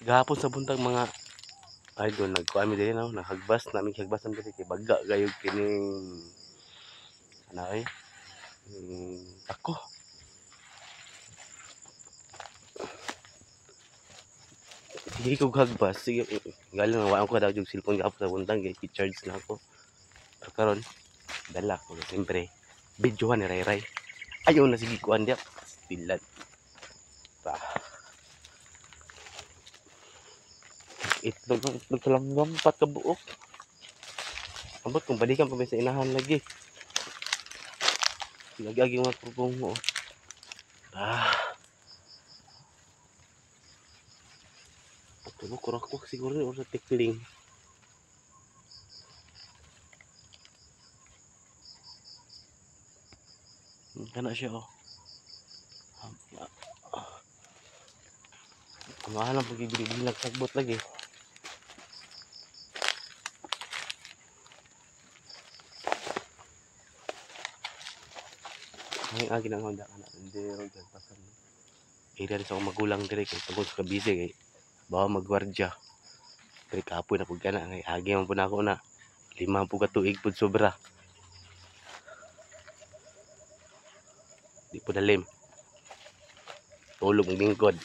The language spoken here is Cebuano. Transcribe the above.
Gahapon sa buntag, mga idol, nagkuan mi diri, no, naghagbas nami, hagbas nami diri kay baga gayud kining ano ay ako. Sige ko hagbas, sige galing wa ko daw yung cellphone gahapon sa buntag kay charge na ako. Pero karon dala ko siyempre videohan ni Ray Ray. Ayaw na sige kuan diya. Pastilan. Pa. Itlog ng itlog sa langgam, pat kabuok. Ambot kung balikan pa ba sa inahan lagi. Lagi-agi mga kurgong mo. Ah. Ito kurak-kurak siguro ni or sa tikling. Kana siya, oh. Mahal ang pagibili-bilag sagbot lagi. Ay, agi nang honda kana rindero pasan. Area rin sa akong magulang dire kay tungkol sa kabisi kay bawa magwardya. Pero kapoy na pud kana kay agi man pud nako na 5 pud ka tuig pud sobra. Di po dalim. Tulog ang lingkod.